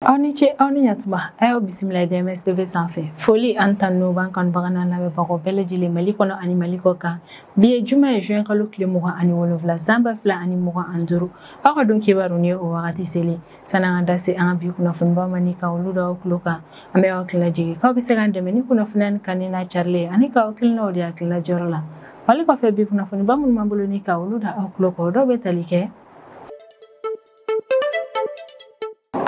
Aw ni ce aw ni ɲatuma a y'aw bisimila DMS TV sanfɛ. Foli an tanu b'an kanubaga n'an lamɛnbagaw bɛɛ lajɛlen Mali kɔnɔ ani Mali kɔ kan. Bi ye juma ye juin kalo tile 27 san 2025. Aw ka don kibaru ni ye o wagati selen. Sani an ka da se an ka bi kunnafonibaw ma ni ka olu da aw tulo kan, an bɛ aw hakilila jigin k'aw bɛ se k'an dɛmɛ ni kunnafoniya ni kanu n'a carilen ani k'aw hakilinaw di hakilina jɔyɔrɔ la. Mali kɔfɛ bi kunnafoniba minnu b'an bolo ni ka olu da aw tulo kan, o dɔw bɛ tali kɛ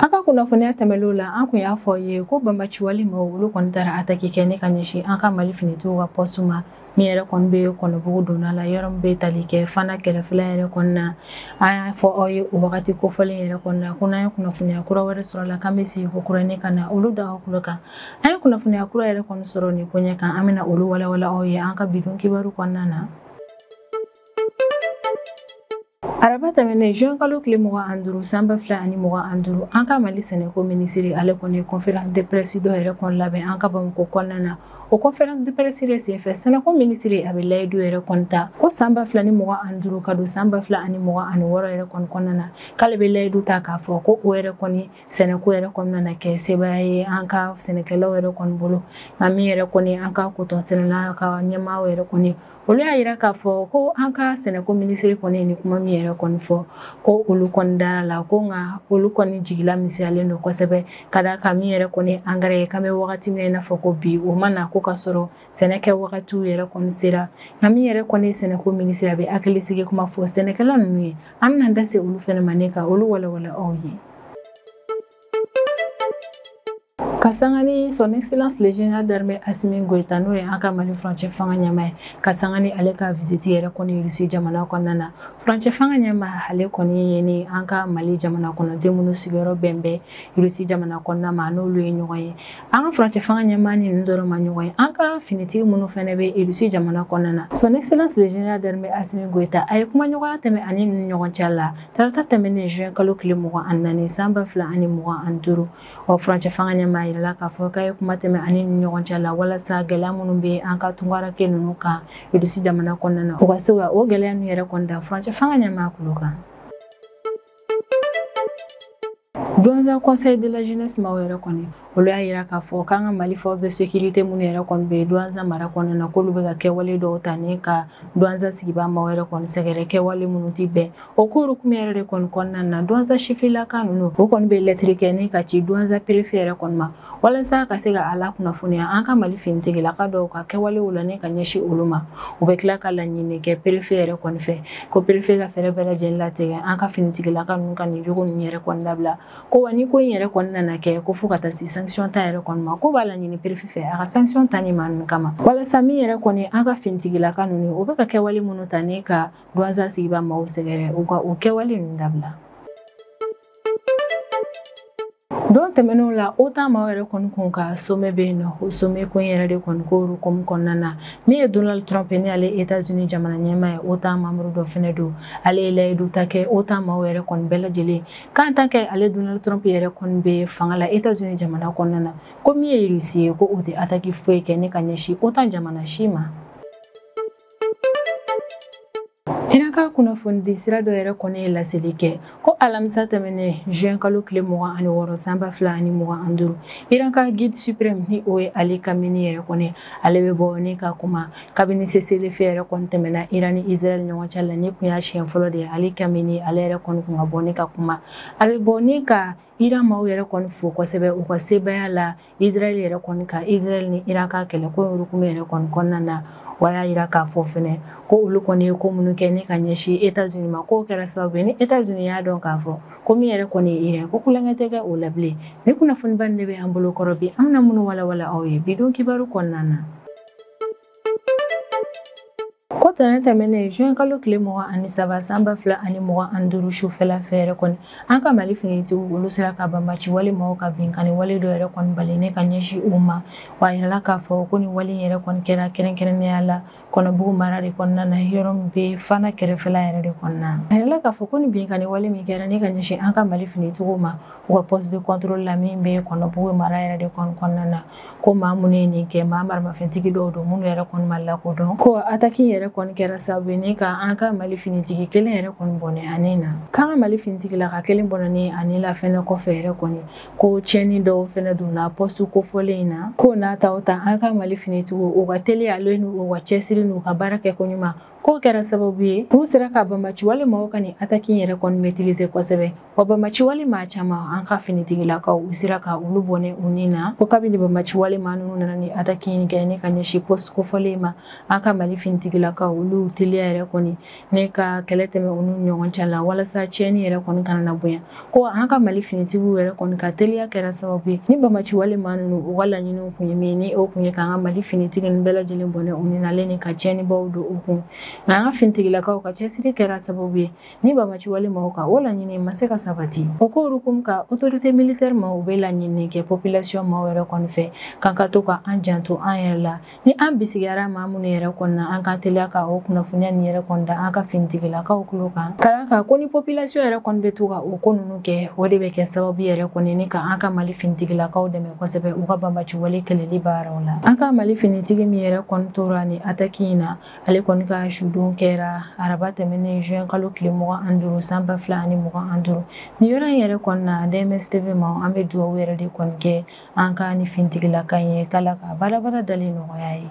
An ka kunnafoniya tɛmɛnlenw la, an kun y'a fɔ ye ko banbaciwale maaw olu kɔni taara ataki kɛ ne ka ɲɛsin an ka Mali finitigiw ka pɔsu ma min yɛrɛ kɔni bɛ Kɔnɔbugu donna la, yɔrɔ min bɛ tali kɛ Fana kɛrɛfɛla yɛrɛ kɔni na. An y'a fɔ aw ye o wagati kofɔlen yɛrɛ kɔni na ko n'an ye kunnafoniya kura wɛrɛ sɔrɔ la k'an bɛ segin ko kura ne ka na olu da aw tulo kan. An ye kunnafoniya kura yɛrɛ kɔni sɔrɔ nin koɲɛ kan, an bɛna olu walawala aw ye an ka bi don kibaru kɔnɔna na. Araba tɛmɛnen juin kalo tile 25 san 2025, an ka Mali sɛnɛko minisiri ale kɔni ye conférence de presse dɔ yɛrɛ kɔni labɛn an ka Bamakɔ kɔnɔna na. O conférence de presse de senfɛ, sɛnɛko minisiri a bɛ layidu yɛrɛ kɔni ta ko san 2025 ka don san 2026 yɛrɛ kɔni kɔnɔna na, k'ale bɛ layidu ta k'a fɔ ko o yɛrɛ kɔni sɛnɛko yɛrɛ kɔni na kɛ sebaaya ye an ka sɛnɛkɛlaw yɛrɛ kɔni bolo. Nka min yɛrɛ kɔni an ka kotɔn sɛnɛla ka ɲɛmaaw yɛrɛ kɔni, olu y'a yira k'a fɔ ko an ka sɛnɛko minisiri kɔni ye nin kuma min yɛrɛ kɔni fɔ, ko olu kɔni dara la, ko nka olu kɔni jigila misɛnyalen don kosɛbɛ ka d'a kan min yɛrɛ kɔni angɛrɛ ye k'an bɛ wagati min na i n'a fɔ ko bi, o ma na ko ka sɔrɔ sɛnɛ kɛ wagatiw yɛrɛ kɔni sera. Nka min yɛrɛ kɔni sɛnɛko minisiri a bɛ hakili sigi kuma fɔ sɛnɛkɛla ninnu ye, an bɛna da se olu fɛnɛ ma ne ka olu walawala aw ye. Ka sanga ni son excellence le général d'armée Assimi Goïta, n'o ye an ka Mali furancɛ fanga ɲɛmaa ye, ka sanga ni ale ka visite yɛrɛ kɔni Russie jamana kɔnɔna na. Furancɛ fanga ɲɛmaa ale kɔni ye ni an ka Mali jamana kɔnɔden minnu sigiyɔrɔ bɛn bɛ Russie jamana kɔnɔna ma, n'olu ye ɲɔgɔn ye. An ka furancɛ fanga ɲɛmaa ni ninnu dɔrɔn ma ɲɔgɔn ye, an ka finitigi minnu fɛnɛ bɛ Russie jamana kɔnɔna na. Son excellence le général d'armée Assimi Goïta a ye kumaɲɔgɔnya tɛmɛ ani ninnu ɲɔgɔn cɛ la tarata tɛmɛnen juin kalo tile 24 san 2025. Wa furancɛ fanga ɲɛmaa yirala k'a fɔ k'a ye kuma tɛmɛ ani ni ɲɔgɔn cɛ la walasa gɛlɛya minnu bɛ an ka tunkarake ninnu kan Russie jamana kɔnɔna na, u ka se ka o gɛlɛya ninnu yɛrɛ kɔni da furancɛ fanga ɲɛmaa kulo kan. Douentza Conseil de la jeunesse maaw yɛrɛ kɔni, olu y'a yira k'a fɔ k'an ka Mali force de sécurité minnu yɛrɛ kɔni bɛ Douentza mara kɔnɔna na, k'olu bɛ ka kɛwale dɔw ta ni ka Douentza sigibaa maaw yɛrɛ kɔni sɛgɛrɛ kɛwale minnu ti bɛn. O ko hukumu yɛrɛ de kɔni kɔnɔna na, Douentza sifilaka ninnu o kɔni bɛ lɛtiri kɛ ni ka ci Douentza préfet yɛrɛ kɔni ma walasa ka se ka a lakunnafoniya an ka Mali finitigilaka dɔw ka kɛwalew la ni ka ɲɛsin olu ma. U bɛ tila ka laɲini kɛ préfet yɛrɛ kɔni fɛ ko préfet ka fɛɛrɛ bɛɛ lajɛlen latigɛ an ka finitigilaka ninnu ka nin jogo ninnu yɛrɛ kɔni dabila. Ko wa ni ko in yɛrɛ kɔni nana kɛ ko fo ka taa se sanction ta yɛrɛ kɔni ma, ko b'a laɲini préfet fɛ a ka sanction ta ni maa ninnu kama walasa min yɛrɛ kɔni an ka finitigilaka ninnu u bɛ ka kɛwale minnu ta ni ka Douentza sigibaa maaw sɛgɛrɛ, u ka o kɛwale ninnu dabila. Don tɛmɛnenw la, OTAN maaw yɛrɛ kɔni kun ka sommet bɛ yen nɔ. O sommet ko in yɛrɛ de kɔni ko hukumu kɔnɔna na, min ye Donald Trump ni ale États-Unis jamana ɲɛmaa ye, OTAN membre dɔ fɛnɛ don, ale ye layidu ta kɛ OTAN maaw yɛrɛ kɔni bɛɛ lajɛlen k'en tant que ale Donald Trump yɛrɛ kɔni bɛ fanga la États-Unis jamana kɔnɔna na, ko min ye Russie ye ko o tɛ attaque foyi kɛ ne ka ɲɛsin OTAN jamana si ma. Iran ka kunnafonidi sira dɔ yɛrɛ kɔni ye laseli kɛ ko alamisa tɛmɛnen juin kalo tile 26 san 2025, Iran ka guide suprême ni o ye Ali Khamenei yɛrɛ kɔni, ale bɛ bɔ ni ka kuma kabini cessez-le-feu yɛrɛ kɔni tɛmɛna Iran ni Israël ɲɔgɔn cɛ la. Ni kun y'a siɲɛ fɔlɔ de ye Ali Khamenei ale yɛrɛ kɔni kun ka bɔ ni ka kuma. A bɛ bɔ ni ka Iran maaw yɛrɛ kɔni fo kosɛbɛ u ka sebaaya la Israël yɛrɛ kɔni kan, Israël ni Iran ka kɛlɛ ko hukumu yɛrɛ kɔni kɔnɔna na. Wa y'a yira k'a fɔ fɛnɛ ko olu kɔni ye ko minnu kɛ ni ka ɲɛsin États-Unis ma, k'o kɛra sababu ye ni États-Unis y'a dɔn k'a fɔ ko min yɛrɛ kɔni ye Iran ko kulonkɛ tɛ kɛ o la bilen. Ni kunnafoniba nin de bɛ an bolo kɔrɔ bi, an bɛna minnu walawala aw ye bi don kibaru kɔnɔna na. Ko tɛnɛn tɛmɛnen juin kalo tile 23 san 2025 sufɛla fɛ yɛrɛ kɔni, an ka Mali finitigiw olu sera ka banbaci wale maaw ka binkanni wale dɔ yɛrɛ kɔni bali ne ka ɲɛsin u ma. Wa a yirala k'a fɔ ko nin wale in yɛrɛ kɔni kɛra kɛrɛnkɛrɛnnenya la Kɔnɔbugu mara de kɔnɔna na, yɔrɔ min bɛ Fana kɛrɛfɛla yɛrɛ de kɔnɔna na. A yirala k'a fɔ ko nin binkanni wale min kɛra ne ka ɲɛsin an ka Mali finitigiw ma u ka poste de contrôle la min bɛ Kɔnɔbugu mara yɛrɛ de kɔni kɔnɔna na, ko maa minnu ye nin kɛ maa maramafɛntigi dɔw don minnu yɛrɛ kɔni ma lakodɔn. Ko attaque yɛrɛ kɔni kɔni kɛra sababu ye ni ka an ka Mali finitigi kelen yɛrɛ kɔni bɔnɛ ani na. K'an ka Mali finitigila ka kelen bɔnɛ ani la fɛnɛ kɔfɛ yɛrɛ kɔni ko tiɲɛni dɔw fɛnɛ donna poste kofɔlen in na. Ko n'a ta o ta an ka Mali finitigiw u ka teli ale n'u ka cɛsiri n'u ka baara kɛ ko ɲuman k'o kɛra sababu ye n'u sera ka banbaanciwale maaw ka nin attaque in yɛrɛ kɔni maîtriser kosɛbɛ. Wa banbaanciwale maa caman an ka finitigilakaw u sera ka olu bɔnɛ u ni na. Ko kabini banbaanciwale maa ninnu nana ni attaque in kɛ ne ka ɲɛsin poste kofɔlen ma, an ka Mali finitigilakaw olu teliya yɛrɛ kɔni ne ka kɛlɛ tɛmɛ u ni ɲɔgɔn cɛ la walasa tiɲɛni yɛrɛ kɔni kana na bonya. Ko an ka Mali finitigiw yɛrɛ kɔni ka teliya kɛra sababu ye ni banbaanciwale maa ninnu u ka laɲiniw kun ye min ye, ni o kun ye k'an ka Mali finitigi ninnu bɛɛ lajɛlen bɔnɛ u ni na ale ni ka tiɲɛnibaw don u kun. Nka an ka finitigilakaw ka cɛsiri kɛra sababu ye ni banbaanciwale maaw ka o laɲini ma se ka sabati. O ko hukumu kan autorité militaire maaw bɛ laɲini kɛ population maaw yɛrɛ kɔni fɛ k'an ka to ka an janto an yɛrɛ la. Ni an bisigiyara maa minnu yɛrɛ kɔni na, an k'an teliya ka o kunnafoniya nin yɛrɛ kɔni da an ka finitigilakaw tulo kan. Ka d'a kan ko ni population yɛrɛ kɔni bɛ to ka o ko ninnu kɛ, o de bɛ kɛ sababu yɛrɛ kɔni ni ka an ka Mali finitigilakaw dɛmɛ kosɛbɛ u ka banbaanciwale kɛlɛli baaraw la. An ka Mali finitigi min yɛrɛ kɔni tora ni attaque in na, ale kɔni ka sudon kɛra araba tɛmɛnen juin kalo tile 25 san 2025. Nin yɔrɔ in yɛrɛ kɔni na, DMS TV ma an bɛ dugawu yɛrɛ de kɔni kɛ an ka ni finitigilaka in ye k'Ala ka baarabara dalen nɔgɔya ye.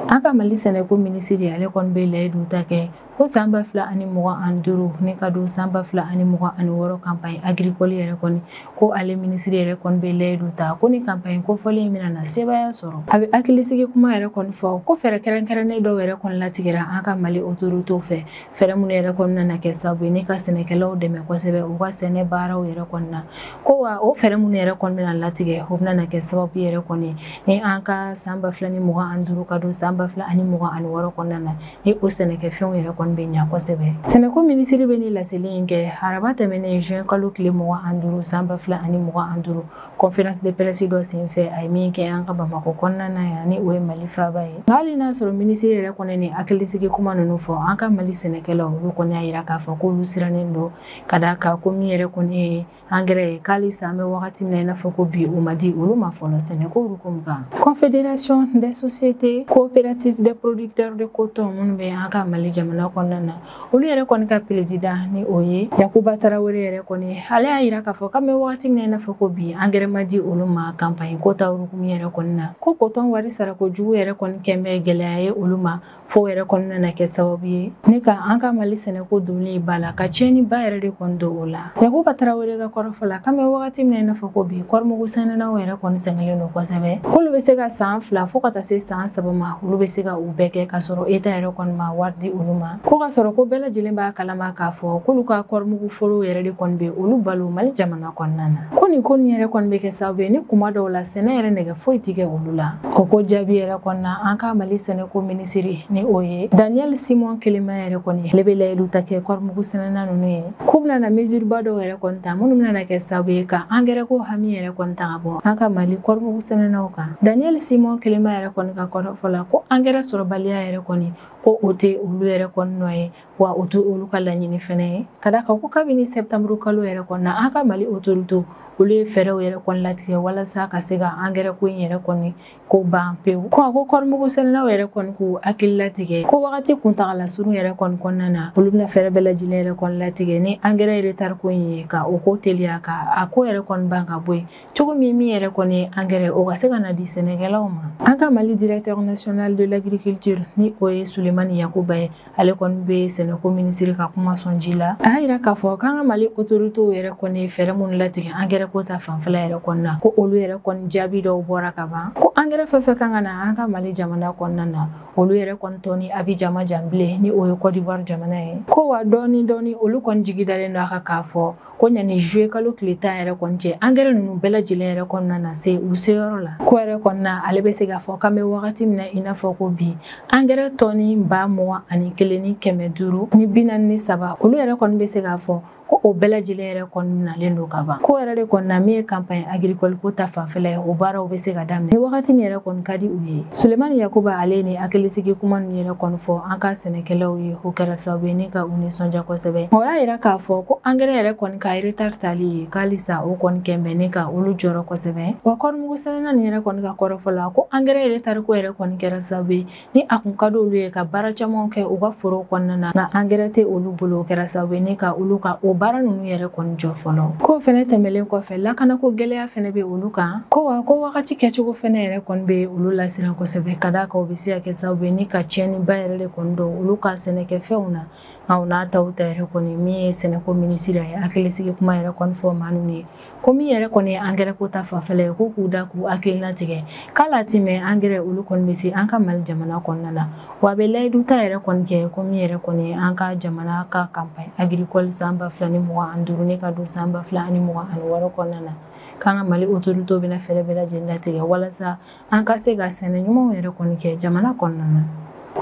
An ka Mali sɛnɛko minisiri ale kɔni bɛ layidu ta kɛ ko san 2025 ni ka don san 2026 campagne agricole yɛrɛ kɔni, ko ale minisiri yɛrɛ kɔni bɛ layidu ta ko ni campagne kofɔlen in bɛna na sebaaya sɔrɔ. A bɛ hakilisigi kuma yɛrɛ kɔni fɔ ko fɛɛrɛ kɛrɛnkɛrɛnnen dɔw yɛrɛ kɔni latigɛra an ka Mali autorités fɛ, fɛɛrɛ minnu yɛrɛ kɔni nana kɛ sababu ye ni ka sɛnɛkɛlaw dɛmɛ kosɛbɛ u ka sɛnɛ baaraw yɛrɛ kɔni na. Ko wa o fɛɛrɛ minnu yɛrɛ kɔni bɛna latigɛ, o bɛna kɛ sababu yɛrɛ kɔni ni an ka san 2025 ka don san 2026 kɔnɔna na, ni o sɛnɛkɛfɛnw yɛrɛ kɔni bɛ ɲa kosɛbɛ. Sɛnɛko minisiri bɛ ni laseli in kɛ araba tɛmɛnen juin kalo tile 25 san 2025 conférence de presse dɔ senfɛ a ye min kɛ an ka Bamakɔ kɔnɔna na yan, ni o ye Mali faaba ye. Nka hali n'a sɔrɔ minisiri yɛrɛ kɔni ni hakilisigi kuma ninnu fɔ, an ka Mali sɛnɛkɛlaw olu kɔni y'a yira k'a fɔ k'olu sirannen don ka d'a kan ko min yɛrɛ kɔni ye engrais ye k'ale san bɛ wagati min na i n'a fɔ ko bi o ma di olu ma fɔlɔ sɛnɛko hukumu kan. Confédération des sociétés coopératives des producteurs de coton minnu bɛ an ka Mali jamana kɔnɔna na, olu yɛrɛ kɔni ka président ni o ye Yakuba Tarawele yɛrɛ kɔni, ale y'a yira k'a fɔ k'an bɛ wagati min na i n'a fɔ ko bi engrais ma di olu ma campagne ko ta hukumu yɛrɛ kɔni na. Ko coton wari sarako jugu yɛrɛ kɔni kɛn bɛ gɛlɛya ye olu ma fo yɛrɛ kɔni nana kɛ sababu ye ne ka an ka Mali sɛnɛko donnen ba la ka tiɲɛniba yɛrɛ de kɔni don o la. Yakuba Tarawele ka kɔrɔfɔ la, k'an bɛ wagati min na i n'a fɔ ko bi kɔɔrimugu sɛnɛnaw yɛrɛ kɔni sɛgɛnlen don kosɛbɛ, k'olu bɛ se ka san 2 fo ka taa se san 3 ma, olu bɛ se ka u bɛɛ kɛ ka sɔrɔ État yɛrɛ kɔni ma wari di olu ma. Ko ka sɔrɔ ko bɛɛ lajɛlen b'a kalama k'a fɔ k'olu ka kɔɔrimugu foro yɛrɛ de kɔni bɛ olu balo Mali jamana kɔnɔna na. Ko nin ko nin yɛrɛ kɔni bɛ kɛ sababu ye ni kuma dɔw la sɛnɛ yɛrɛ nɛgɛ foyi ti kɛ olu la. O ko jaabi yɛrɛ kɔni na, an ka Mali sɛnɛko minisiri ni o ye Daniel Simon Kelema yɛrɛ kɔni, ale bɛ layidu ta kɛ kɔɔrimugu sɛnɛna ninnu ye k'u bɛna na mesure ba dɔw yɛrɛ kɔni ta minnu bɛna kɛ sababu ye ka engrais ko hami yɛrɛ kɔni ta ka bɔ an ka Mali kɔɔrimugu sɛnɛnaw kan. Daniel Simon Kelema yɛrɛ kɔni ka kɔrɔfɔ la ko engrais sɔrɔbaliya yɛrɛ kɔni ko o tɛ olu yɛrɛ kɔni nɔ ye, wa o tɛ olu ka laɲini fɛnɛ ye. Ka d'a kan ko kabini septembre kalo yɛrɛ kɔni na, an ka Mali autorité olu ye fɛɛrɛw yɛrɛ kɔni latigɛ walasa ka se ka engrais ko in yɛrɛ kɔni ko ban pewu. Ko a ko kɔɔrimugu sɛnɛnaw yɛrɛ kɔni k'u hakili latigɛ ko wagati kuntagala surun yɛrɛ kɔni kɔnɔna na, olu bɛna fɛɛrɛ bɛɛ lajɛlen yɛrɛ kɔni latigɛ ni engrais retard ko in ye ka o ko teliya ka a ko yɛrɛ kɔni ban ka bɔ yen cogo min min yɛrɛ kɔni ye engrais o ka se ka na di sɛnɛkɛlaw ma. An ka Mali directeur national de l'agriculture ni o ye Sulemani Yakuba ye, ale kɔni bɛ sɛnɛko minisiri ka kuma sɔn ji la. A y'a yira k'a fɔ k'an ka Mali autorités yɛrɛ kɔni ye fɛɛrɛ minnu latigɛ engrais ko ta fanfɛla yɛrɛ kɔni na, ko olu yɛrɛ kɔni jaabi dɔw bɔra ka ban, ko engrais fɛn fɛn kan ka na an ka Mali jamana kɔnɔna na, olu yɛrɛ kɔni tɔ ni Abidjan ma jan bilen ni o ye Côte d'Ivoire jamana ye. Ko wa dɔɔni dɔɔni olu kɔni jigi dalen don a kan k'a fɔ ko ɲani juillet kalo tile 10 yɛrɛ kɔni cɛ, engrais ninnu bɛɛ lajɛlen yɛrɛ kɔni nana se u seyɔrɔ la. Ko yɛrɛ kɔni na, ale bɛ se k'a fɔ k'an bɛ wagati min na i n'a fɔ ko bi engrais tɔni 21,543, olu yɛrɛ kɔni bɛ se k'a fɔ ko o bɛɛ lajɛlen yɛrɛ kɔni nalen don ka ban. Ko yɛrɛ de kɔni na min ye campagne agricole ko ta fanfɛla ye, o baaraw bɛ se ka daminɛ ni wagati min yɛrɛ kɔni ka di u ye. Sulemani Yakuba ale ni hakilisigi kuma ninnu yɛrɛ kɔni fɔ an ka sɛnɛkɛlaw ye, o kɛra sababu ye ni ka u nisɔndiya kosɛbɛ. O y'a yira k'a fɔ ko engrais yɛrɛ kɔni ka ka retard tali ye k'alisa o kɔni kɛn bɛ ne ka olu jɔrɔ kosɛbɛ. Wa kɔɔrimugu sɛnɛna nin yɛrɛ kɔni ka kɔrɔfɔ la ko angɛrɛ retard ko yɛrɛ kɔni kɛra sababu ye ni a kun ka d'olu ye ka baara caman kɛ u ka foro kɔnɔna na, nka angɛrɛ tɛ olu bolo, o kɛra sababu ye ne ka olu ka o baara ninnu yɛrɛ kɔni jɔ fɔlɔ. K'o fɛnɛ tɛmɛlen kɔfɛ, lakanako gɛlɛya fɛnɛ bɛ olu kan, ko wa ko wagati kɛcogo fɛnɛ yɛrɛ kɔni bɛ olu lasiran kosɛbɛ, ka d'a kan o bɛ se ka kɛ sababu ye ni ka tiɲɛniba yɛrɛ de kɔni don olu ka sɛnɛkɛfɛnw na. Nka o n'a taw ta yɛrɛ kɔni, min ye sɛnɛko minisiri ye hakilisigi kuma yɛrɛ kɔni fɔ maa ninnu ye, ko min yɛrɛ kɔni ye angɛrɛ ko ta fanfɛla ye, ko k'u da k'u hakilina tigɛ k'a ti mɛn angɛrɛ olu kɔni bɛ se an ka Mali jamana kɔnɔna na. Wa a bɛ layidu ta yɛrɛ kɔni kɛ ko min yɛrɛ kɔni ye an ka jamana ka campagne agricole san 2025 ne ka don san 2026 kɔnɔna na, k'an ka Mali autorité bɛna fɛɛrɛ bɛɛ lajɛlen latigɛ walasa an ka se ka sɛnɛ ɲumanw yɛrɛ kɔni kɛ jamana kɔnɔna na.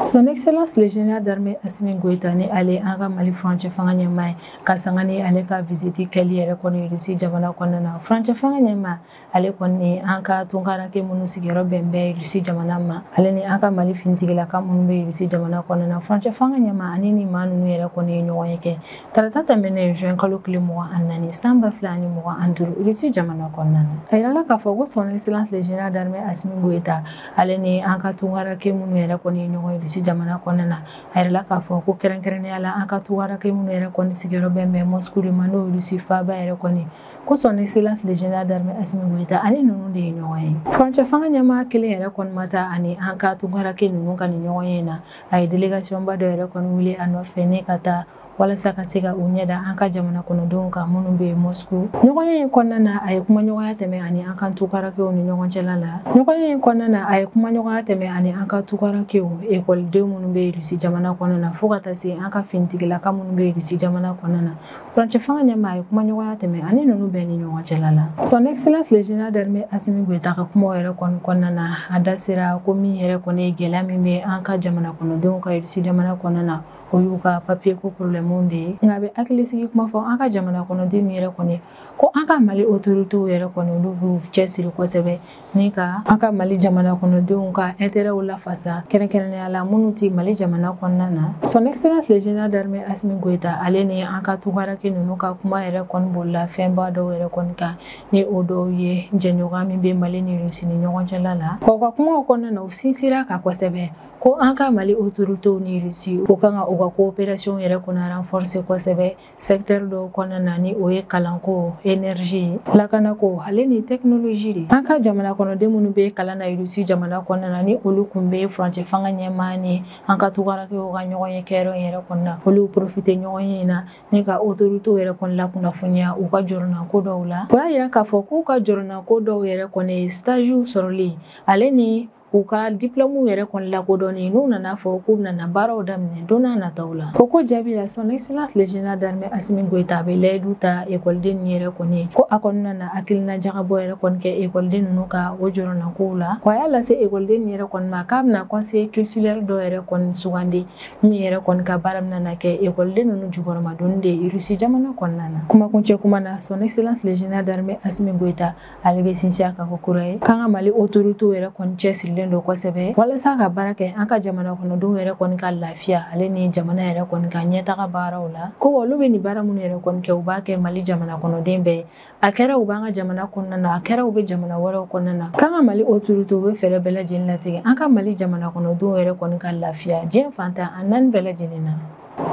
Son Excellence le général d'armée Assimi Goïta ni ale an ka Mali furancɛ fanga ɲɛmaa ye, ka sanga ni ale ka visite kɛli yɛrɛ kɔni Russie jamana kɔnɔna na. Furancɛ fanga ɲɛmaa ale kɔni an ka tunkaranke minnu sigiyɔrɔ bɛn bɛ Russie jamana ma, ale ni an ka Mali finitigilaka minnu bɛ Russie jamana kɔnɔna na. Furancɛ fanga ɲɛmaa ani ni maa ninnu yɛrɛ kɔni ye ɲɔgɔn ye kɛ tarata tɛmɛnen juin kalo tile 24 san 2025 Russie jamana kɔnɔna na. A yirala k'a fɔ ko Son Excellence le général d'armée Assimi Goïta ale ni an ka tunkaranke minnu yɛrɛ kɔni ye ɲɔgɔn ye Russie jamana kɔnɔna na, a yirala k'a fɔ ko kɛrɛnkɛrɛnnenya la an ka tunkaranke minnu yɛrɛ kɔni sigiyɔrɔ bɛn bɛ Moscou de ma, n'o Russie faaba yɛrɛ kɔni, ko Son Excellence le général d'armée Assimi Goïta ani ninnu de ye ɲɔgɔn ye. Furancɛ fanga ɲɛmaa kelen yɛrɛ kɔni ma taa ani an ka tunkaranke ninnu ka nin ɲɔgɔn ye na, a ye délégation ba dɔ yɛrɛ kɔni wuli a nɔfɛ ne ka taa walasa ka se ka u ɲɛda an ka jamana kɔnɔdenw kan minnu bɛ Moscou. Ɲɔgɔnye in kɔnɔna na, a ye kumaɲɔgɔnya tɛmɛ ani an ka tunkarankew ni ɲɔgɔn cɛla la. Ɲɔgɔnye in kɔnɔna na, a ye kumaɲɔgɔnya tɛmɛ ani an ka tunkarankew ekɔliden minnu bɛ Russie jamana kɔnɔna na, fo ka taa se an ka finitigilaka minnu bɛ Russie jamana kɔnɔna na. Furancɛ fanga ɲɛmaa a ye kumaɲɔgɔnya tɛmɛ ani ninnu bɛɛ ni ɲɔgɔn cɛla la. Son Excellence le général d'armée Assimi Goïta ka kumaw yɛrɛ kɔni kɔnɔna na, a da sera ko min yɛrɛ kɔni ye gɛlɛya min bɛ an ka jamana kɔnɔdenw ka Russie jamana kɔnɔna na, o y'u ka papier ko problème de ye. Nka a bɛ hakilisigi kuma fɔ an ka jamana kɔnɔden yɛrɛ kɔni ko an ka Mali autorités yɛrɛ kɔni olu b'u cɛsiri kosɛbɛ ni ka an ka Mali jamana kɔnɔdenw ka intérêt lafasa, kɛrɛnkɛrɛnnenya la minnu tɛ Mali jamana kɔnɔna na. Son Excellence le général d'armée Assimi Goïta ale ni an ka tunkaranke ninnu ka kuma yɛrɛ kɔni bolila fɛnba dɔw yɛrɛ kɔni kan, ni o dɔw ye jɛɲɔgɔnya min bɛ Mali ni Russie ni ɲɔgɔn cɛla la. Wa u ka kumaw kɔnɔna na, u sinsira kan kosɛbɛ ko an ka Mali autorités ni Russie o kan ka u ka coopération yɛrɛ kɔni renforcer kosɛbɛ secteur dɔw kɔnɔna na, ni o ye kalanko, énergie, lakanako ale ni technologie de. An ka jamana kɔnɔden minnu bɛ kalan na Russie jamana kɔnɔna na, ni olu kun bɛ furancɛ fanga ɲɛmaa ni an ka tunkarankew ka ɲɔgɔn ye kɛyɔrɔ in yɛrɛ kɔnɔna na, olu profiter ɲɔgɔn ye in na ni ka autorités yɛrɛ kɔni lakunnafoniya u ka jɔrɔnako dɔw la. O y'a yira k'a fɔ k'u ka jɔrɔnako dɔw yɛrɛ kɔni ye stage sɔrɔli ale ni u ka diplôme yɛrɛ kɔni lakodɔnni, n'u nana fɔ k'u bɛna baaraw daminɛ don n'a nataw la. O ko jaabi la, Son Excellence le général d'armée Assimi Goïta a bɛ layidu ta ekɔliden ninnu yɛrɛ kɔni ye, ko a kɔnɔna na hakilina jagabɔ yɛrɛ kɔni kɛ ekɔliden ninnu ka o jɔrɔnakow la. Wa a y'a lase ekɔliden ninnu yɛrɛ kɔni ma k'a bɛna conseiller culturel dɔ yɛrɛ kɔni sugandi min yɛrɛ kɔni ka baara bɛna na kɛ ekɔliden ninnu jukɔrɔmadonni de ye Russie jamana kɔnɔna na. Kumakuncɛ kuma na, Son Excellence le général d'armée Assimi Goïta ale bɛ sinsin a kan ko kura ye k'an ka Mali autorités yɛrɛ kɔni cɛsirilen don kosɛbɛ walasa ka baara kɛ an ka jamana kɔnɔdenw yɛrɛ kɔni ka lafiya ale ni jamana yɛrɛ kɔni ka ɲɛtaga baaraw la. Ko olu bɛ nin baara minnu yɛrɛ kɔni kɛ, u b'a kɛ Mali jamana kɔnɔden bɛɛ, a kɛra u b'an ka jamana kɔnɔna na, a kɛra u bɛ jamana wɛrɛw kɔnɔna na, k'an ka Mali autorités u bɛ fɛɛrɛ bɛɛ lajɛlen latigɛ an ka Mali jamana kɔnɔdenw yɛrɛ kɔni ka lafiya diɲɛ fantan a naani bɛɛ lajɛlen na.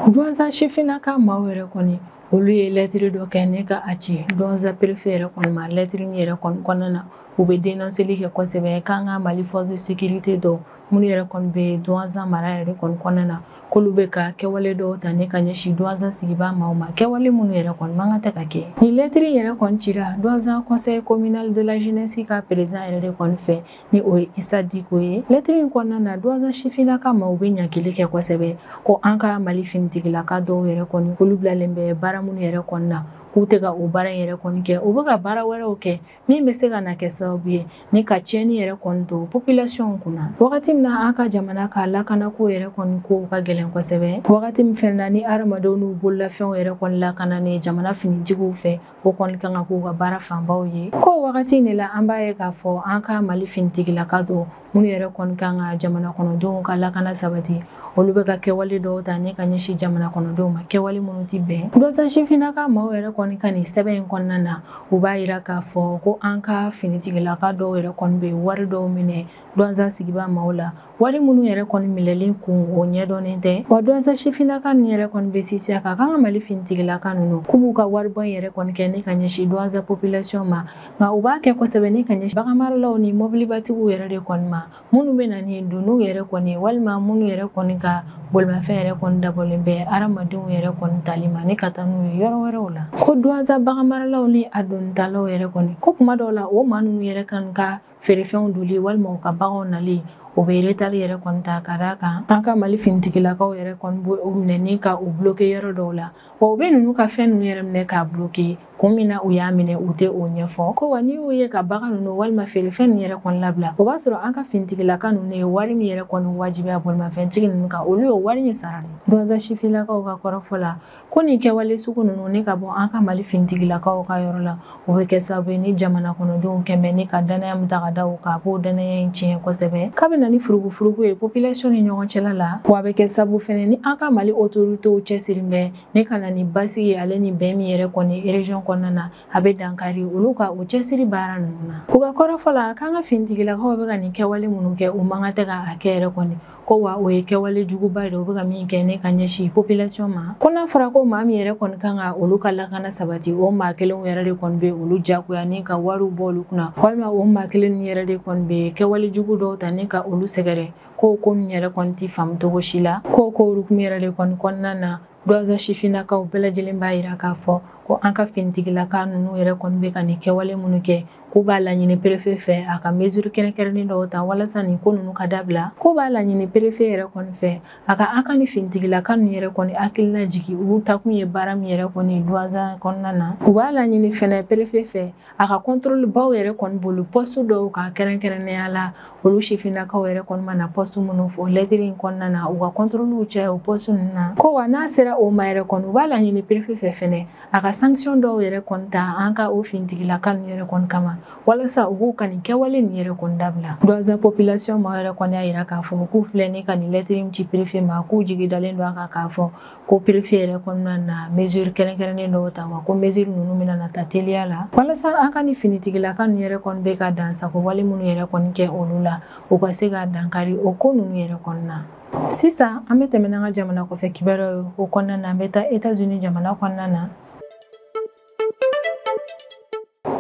Douentza sifinnaka maaw yɛrɛ kɔni olu ye lɛtiri dɔ kɛ ne ka a ci Douentza préfet yɛrɛ kɔni ma. Lɛtiri min yɛrɛ kɔni kɔnɔna na, u bɛ dénonceli kɛ kosɛbɛ k'an ka Mali force de sécurité dɔw minnu yɛrɛ kɔni bɛ Douentza mara yɛrɛ kɔni kɔnɔna na, k'olu bɛ ka kɛwale dɔw ta ne ka ɲɛsin Douentza sigibaa maaw ma, kɛwale minnu yɛrɛ kɔni man kan tɛ ka kɛ. Nin lɛtiri yɛrɛ kɔni cira Douentza conseil communal de la jeunesse ka président yɛrɛ de kɔni fɛ, ni o ye Issa Diko ye. Lɛtiri in kɔnɔna na, Douentza sifinnaka maaw bɛ ɲangili kɛ kosɛbɛ ko an ka Mali finitigilaka dɔw yɛrɛ kɔni olu bilalen bɛ baara minnu yɛrɛ kɔni na, k'u tɛ ka o baara in yɛrɛ kɔni kɛ, u bɛ ka baara wɛrɛw kɛ min bɛ se ka na kɛ sababu ye ni ka tiɲɛni yɛrɛ kɔni don population kunna. Wagati min na an ka jamana ka lakanako yɛrɛ kɔni kow ka gɛlɛn kosɛbɛ, wagati min fɛnɛ na ni hadamadenw n'u bololafɛnw yɛrɛ kɔni lakana ni jamana finitigiw fɛ, o kɔni kan ka k'u ka baara fanbaw ye. Ko wagati in de la, an b'a ye k'a fɔ an ka Mali finitigilaka dɔw Minnu yɛrɛ kɔni kan ka jamana kɔnɔdenw ka lakana sabati, olu bɛ ka kɛwale dɔw ta ne ka ɲɛsin jamana kɔnɔdenw ma, kɛwale minnu ti bɛn. Douentza sifinnaka maaw yɛrɛ kɔni ka nin sɛbɛn in kɔnɔna na, u b'a yira k'a fɔ ko an ka finitigilaka dɔw yɛrɛ kɔni bɛ wari dɔw minɛ Douentza sigiba maaw la, wari minnu yɛrɛ kɔni minɛlen kun o ɲɛdɔnnen tɛ. Wa Douentza sifinnaka ninnu yɛrɛ kɔni bɛ sinsin a kan k'an ka Mali finitigilaka ninnu k'u b'u ka waribɔ yɛrɛ kɔni kɛ ne ka ɲɛsin Douentza population ma, nka u b'a kɛ kosɛbɛ ne ka ɲɛsin baganmaralaw ni mobilibatigiw yɛrɛ de kɔni ma, minnu bɛ na ni dununw yɛrɛ kɔni walima minnu yɛrɛ kɔni ka bolimafɛn yɛrɛ kɔni dabɔlen bɛ hadamadenw yɛrɛ kɔni tali ma ne ka taa n'u ye yɔrɔ wɛrɛw la. Ko Douentza baganmaralaw ni a donitalaw yɛrɛ kɔni, ko kuma dɔw la o maa ninnu yɛrɛ kan ka feerefɛnw doli walima u ka baganw nali, o bɛ retard yɛrɛ kɔni ta ka d'a kan an ka Mali finitigilakaw yɛrɛ kɔni b'o minɛ ni ka u bloquer yɔrɔ dɔw la. Wa u bɛ ninnu ka fɛn ninnu yɛrɛ minɛ k'a bloquer, kun min na u y'a minɛ u tɛ o ɲɛfɔ. Ko wa n'i y'u ye ka bagan ninnu walima feerefɛn ninnu yɛrɛ kɔni labila, o b'a sɔrɔ an ka finitigilaka ninnu ye wari min yɛrɛ kɔni wajibiya bolimafɛntigi ninnu kan, olu y'o wari in sara de. Douentza sifinnakaw ka kɔrɔfɔ la, ko nin kɛwale sugu ninnu ne ka bɔ an ka Mali finitigilakaw ka yɔrɔ la, o bɛ kɛ sababu ye ni jamana kɔnɔdenw kɛmɛ ni ka danaya min ta ka da u kan, a b'o danaya in tiɲɛ kosɛbɛ, k'a bɛ na ni furugufurugu ye population ni ɲɔgɔn cɛla la. Wa a bɛ kɛ sababu fɛnɛ ni an ka Mali autorités cɛsiri bɛ ne ka na ni basigi ale ni bɛn min yɛrɛ kɔni région kɔnɔna na, a bɛ dankari olu ka o cɛsiri baara ninnu na. U ka kɔrɔfɔ la, k'an ka finitigilakaw bɛ ka nin kɛwale minnu kɛ, u man kan tɛ ka a kɛ yɛrɛ kɔni, ko wa o ye kɛwale juguba de, u bɛ ka min kɛ ne ka ɲɛsin population ma. Ko n'a fɔra ko maa min yɛrɛ kɔni kan ka olu ka lakana sabati, o maa kelenw yɛrɛ de kɔni bɛ olu jagoya ni ka wariw bɔ olu kunna, walima o maa kelen ninnu yɛrɛ de kɔni bɛ kɛwale jugu dɔw ta ni ka olu sɛgɛrɛ, ko ko ninnu yɛrɛ kɔni ti faamu cogo si la. Ko ko hukumu yɛrɛ de kɔni kɔnɔna na, Douentza sifinnakaw bɛɛ lajɛlen b'a yira k'a fɔ ko an ka finitigilaka ninnu yɛrɛ kɔni bɛ ka nin kɛwale minnu kɛ, k'u b'a laɲini préfet fɛ a ka mesure kɛrɛnkɛrɛnnen dɔw ta walasa nin ko ninnu ka dabila. K'u b'a laɲini préfet yɛrɛ kɔni fɛ a ka an ka nin finitigilaka ninnu yɛrɛ kɔni hakilina jigin u takun ye baara min yɛrɛ kɔni Douentza kɔnɔna na. U b'a laɲini fɛnɛ préfet fɛ a ka contrôle baw yɛrɛ kɔni boli poste dɔw kan, kɛrɛnkɛrɛnnenya la olu sifinnakaw yɛrɛ kɔni mana poste minnu fɔ lɛtiri in kɔnɔna na, u ka contrôle caya o poste ninnu na. Ko wa n'a sera o ma yɛrɛ kɔni, u b'a laɲini préfet fɛ fɛnɛ a ka sanction dɔw yɛrɛ kɔni ta an ka o finitigilaka ninnu yɛrɛ kɔni kama, walasa u k'u ka nin kɛwale ninnu yɛrɛ kɔni dabila. Douentza population maaw yɛrɛ kɔni y'a yira k'a fɔ k'u filɛ ni ka nin lɛtiri in ci préfet ma, k'u jigi dalen don a kan k'a fɔ ko préfet yɛrɛ kɔnɔna na mesure kɛrɛnkɛrɛnnen dɔw ta, wa ko mesure ninnu bɛna na ta teliya la walasa an ka nin finitigilaka ninnu yɛrɛ kɔni bɛ ka dansago wale minnu yɛrɛ kɔni kɛ olu la, u ka se ka dankari o ko ninnu yɛrɛ kɔni na. Sisan an bɛ tɛmɛ n'an ka jamana kɔfɛ kibaruyaw ye. O kɔnɔna na, an bɛ taa États-Unis jamana kɔnɔna na.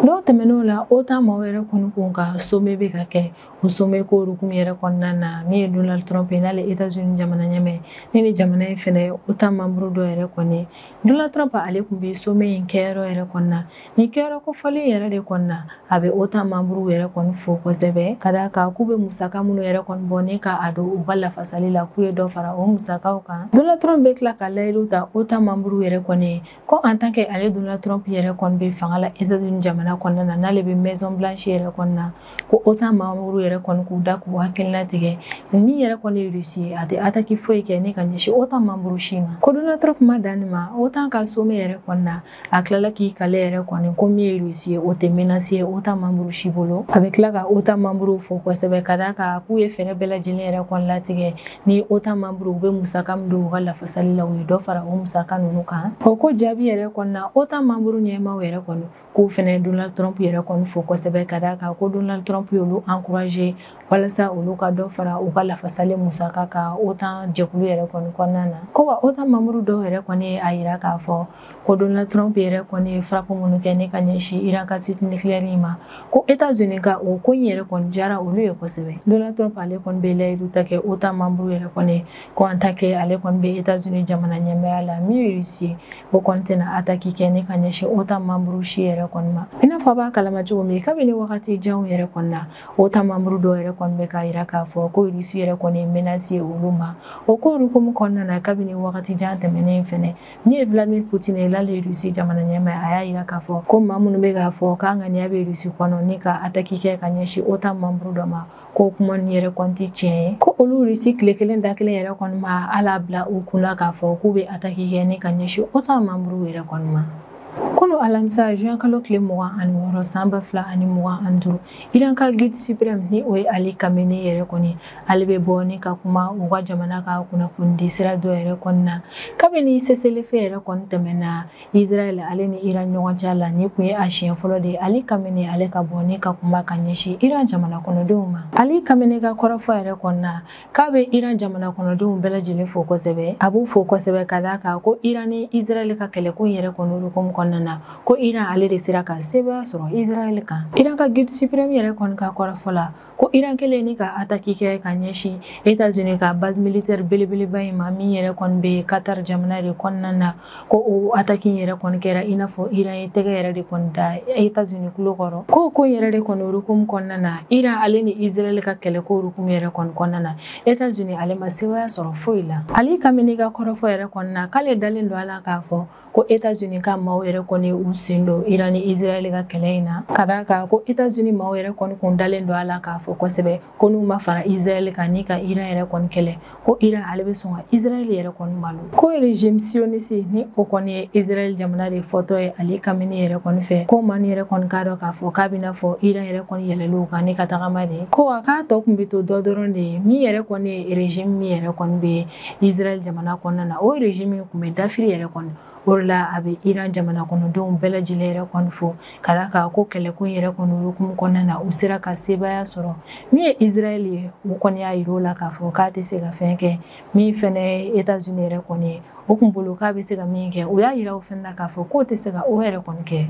N'o tɛmɛn'o la, OTAN maaw yɛrɛ kɔni kun ka sommet bɛ ka kɛ. O sommet ko hukumu yɛrɛ kɔnɔna na, min ye Donald Trump ye, n'ale États-Unis jamana ɲɛmɛ, ni jamana in fɛnɛ OTAN membre dɔ yɛrɛ kɔni. Donald Trump ale kun bɛ sommet in kɛyɔrɔ yɛrɛ kɔnɔna. Nin kɛyɔrɔ kofɔlen yɛrɛ de kɔnɔna, a bɛ OTAN membre yɛrɛ kɔni fo kosɛbɛ, ka d'a kan k'u bɛ musaka minnu yɛrɛ kɔni bɔ ni ka a don u ka lafasali la, k'u ye dɔ fara o musakaw kan. Donald Trump bɛ tila ka layidu ta OTAN membre yɛrɛ kɔni, ko en tant que ale Donald Trump yɛrɛ kɔni bɛ fanga la États-Unis jamana kɔnɔna na, n'ale bɛ Maison Blanche yɛrɛ kɔnɔna, ko OTAN membre yɛrɛ kɔni k'u da k'u hakilina tigɛ min yɛrɛ kɔni ye Russie ye, a tɛ attaque foyi kɛ ne ka ɲɛsin OTAN membre si ma. Ko Donald Trump ma dan nin ma, OTAN ka sommet yɛrɛ kɔnɔna, a tilala k'i kale yɛrɛ kɔni ko min ye Russie ye, o tɛ menace ye OTAN membre si bolo. A bɛ tila ka OTAN membre fo kosɛbɛ, ka d'a kan k'u ye fɛɛrɛ bɛɛ lajɛlen yɛrɛ kɔni latigɛ ni OTAN membre u bɛ musaka min don u ka lafasali la, u ye dɔ fara o musaka ninnu kan. O ko jaabi yɛrɛ kɔnɔna, OTAN membre ɲɛmaaw yɛrɛ kɔni k'u fɛnɛ Donald Trump yɛrɛ kɔni fo kosɛbɛ, ka d'a kan ko Donald Trump y'olu encourager walasa olu ka dɔ fara u ka lafasali musaka kan OTAN jɛkulu yɛrɛ kɔni kɔnɔna na. Ko wa OTAN membre dɔw yɛrɛ kɔni ye a yira k'a fɔ ko Donald Trump yɛrɛ kɔni ye frappe minnu kɛ ne ka ɲɛsin Iran ka site nucléaire ma, ko États-Unis ka o ko in yɛrɛ kɔni diyara olu ye kosɛbɛ. Donald Trump ale kɔni bɛ layidu ta kɛ OTAN membre yɛrɛ kɔni, ko en tant que ale kɔni bɛ États-Unis jamana ɲɛmaaya la, min ye Russie, o kɔni tɛna attaque kɛ ne ka ɲɛsin OTAN membre si yɛrɛ kɔni ma. I n'a fɔ a b'a kalama cogo min, kabini wagati janw yɛrɛ kɔni na, OTAN membre dɔw yɛrɛ kɔni bɛ k'a yira k'a fɔ ko Russie yɛrɛ kɔni ye menace ye olu ma. O ko hukumu kɔnɔna na, kabini wagati jan tɛmɛnen fɛnɛ, min ye Vladimir Poutine ye, n'ale ye Russie jamana ɲɛmaa ye, a y'a yira k'a fɔ ko maa minnu bɛ k'a fɔ k'a ŋaniya bɛ Russie kɔnɔ ni ka attaque kɛ ka ɲɛsin OTAN membre dɔ ma, ko kuma ninnu yɛrɛ kɔni tɛ tiɲɛ ye, ko olu Russie tile kelen da kelen yɛrɛ kɔni ma ala bila u kunna k'a fɔ k'u bɛ attaque kɛ ni ka ɲɛsin OTAN membre yɛrɛ kɔni ma. Kunu alamisa juin kalo tile 26 san 2025, Iran ka guide suprême ni o ye Ali Khamenei yɛrɛ kɔni, ale bɛ bɔ ni ka kuma u ka jamana ka kunnafonidi sira dɔ yɛrɛ kɔni na. Kabini cessez-le-feu yɛrɛ kɔni tɛmɛna Israël ale ni Iran ɲɔgɔn cɛ la, ni kun ye a siɲɛ fɔlɔ de ye Ali Khamenei ale ka bɔ ni ka kuma ka ɲɛsin Iran jamana kɔnɔdenw ma. Ali Khamenei ka kɔrɔfɔ yɛrɛ kɔni na, k'a bɛ Iran jamana kɔnɔdenw bɛɛ lajɛlen fo kosɛbɛ. A b'u fo kosɛbɛ ka d'a kan ko Iran ni Israël ka kɛlɛko yɛrɛ kɔni hukumu kɔnɔna na, ko Iran ale de sera ka sebaaya sɔrɔ Israël kan. Iran ka guide suprême yɛrɛ kɔni ka kɔrɔfɔ la, ko Iran kɛlen ni ka attaque kɛ ka ɲɛsin États-Unis ka base militaire belebeleba in ma min yɛrɛ kɔni bɛ Qatar jamana de kɔnɔna na, ko o attaque in yɛrɛ kɔni kɛra i n'a fɔ Iran ye tɛgɛ yɛrɛ de kɔni da États-Unis kulo kɔrɔ. Ko ko yɛrɛ de kɔni hukumu kɔnɔna na, Iran ale ni Israël ka kɛlɛko hukumu yɛrɛ kɔni kɔnɔna na, États-Unis ale ma sebaaya sɔrɔ foyi la. Ali Khamenei ka kɔrɔfɔ yɛrɛ kɔni na, k'ale dalen don a la k'a fɔ ko États-Unis ka maaw yɛrɛ kɔni u sen don Iran ni Israël ka kɛlɛ in na, ka d'a kan ko États-Unis maaw yɛrɛ kɔni kun dalen don a la k'a fɔ kosɛbɛ ko n'u ma fara Israël kan ni ka Iran yɛrɛ kɔni kɛlɛ, ko Iran ale bɛ sɔn ka Israël yɛrɛ kɔni malo. Ko régime sioniste ni o kɔni ye Israël jamana de fɔtɔ ye Ali Khamenei yɛrɛ kɔni fɛ, ko maa yɛrɛ kɔni k'a dɔn k'a fɔ k'a bɛna fɔ Iran yɛrɛ kɔni yɛlɛl'u kan ni ka tagama de, ko wa k'a tɔ kun bɛ to dɔ dɔrɔn de ye min yɛrɛ kɔni ye régime min yɛrɛ kɔni bɛ Israël jamana kɔnɔna na, o régime kun bɛ dafiri yɛrɛ kɔni. O de la a bɛ Iran jamana kɔnɔdenw bɛɛ lajɛlen yɛrɛ kɔni fo ka d'a kan ko kɛlɛko yɛrɛ kɔni hukumu kɔnɔna na, u sera ka sebaaya sɔrɔ. Min ye Israël ye, u kɔni y'a yir'u la k'a fɔ k'a tɛ se ka fɛn kɛ. Min fɛnɛ ye États-Unis yɛrɛ kɔni ye, o kun bolo k'a bɛ se ka min kɛ, u y'a yira o fɛnɛ na k'a fɔ k'o tɛ se ka o yɛrɛ kɔni kɛ.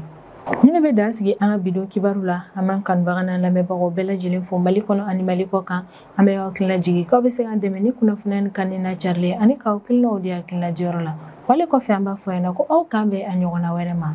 Ni ne bɛ dan sigi an ka bidon kibaru la, an b'an kanubaga n'an lamɛnbagaw bɛɛ lajɛlen fo Mali kɔnɔ ani Mali kɔ kan. An bɛ aw hakilina jigin k'aw bɛ se k'an dɛmɛ ni kunnafoniya ni kanni n'a carili ye ani k'aw hakilinaw di hakilina diyɔrɔ la. Wale kɔfɛ an b'a fɔ ɲɛna ko aw k'an bɛn a ɲɔgɔnna wɛrɛ ma.